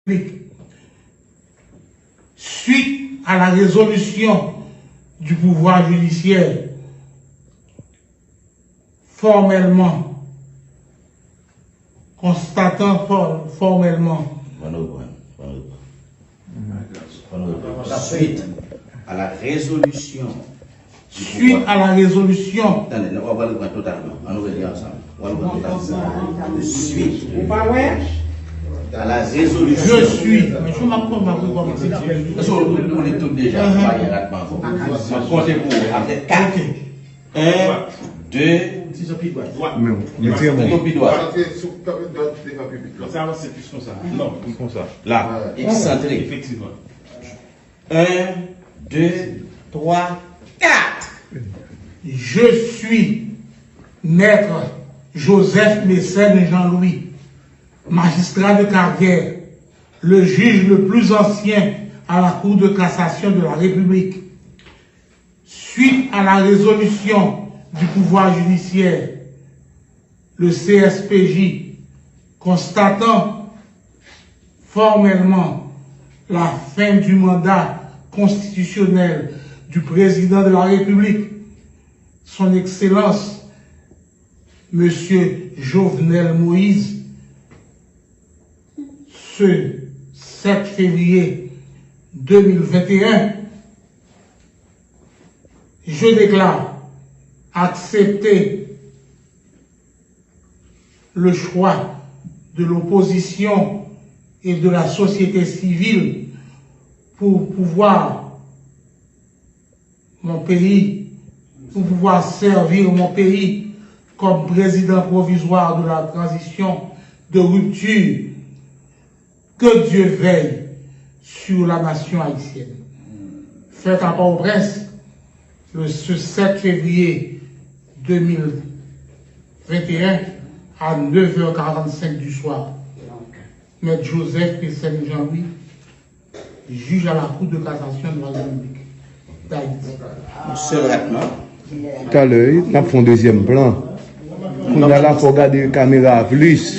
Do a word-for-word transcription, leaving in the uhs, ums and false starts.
République. Suite à la résolution du pouvoir judiciaire formellement, constatant for- formellement. Bon, nou reprann. Bon, nou reprann. Bon, nou reprann. Suite à la résolution du pouvoir. Suite à la résolution. Tande, nou pral reprann totalman. Ann nou rele ansanm. Ou pa wè? À la résolution. Je suis. Mesye, m ap kòmanse, m ap kòmanse. Èske ou, ou li tout deja? Ou pa gen ratman ankò. M ap konte pou ou. Apre kat. Ok. Un, deux, men, mete men. Pi dwat. Sa, se plis konsa. Non, plis konsa. La, eksantrik. Efektivman. Un, deux, trois, quatre. Je suis maître Joseph Mécène Jean-Louis, magistrat de carrière, le juge le plus ancien à la Cour de cassation de la République. Suite à la résolution du pouvoir judiciaire, le C S P J, constatant formellement la fin du mandat constitutionnel du président de la République, son Excellence, Monsieur Jovenel Moïse, ce sept février deux mille vingt et un, je déclare accepter le choix de l'opposition et de la société civile pour pouvoir mon pays, pour pouvoir servir mon pays comme président provisoire de la transition de rupture. Que Dieu veille sur la nation haïtienne. Fèt a Pòtoprens, le, ce sept février deux mille vingt et un, à neuf heures quarante-cinq du soir. Maître Joseph Mécène Jean-Louis, juge à la Cour de cassation de la République d'Haïti. Yon sèl ratman. Talè, wi, n ap fè yon dezyèm plan. Kounye a la, fò w gade kamera a plis.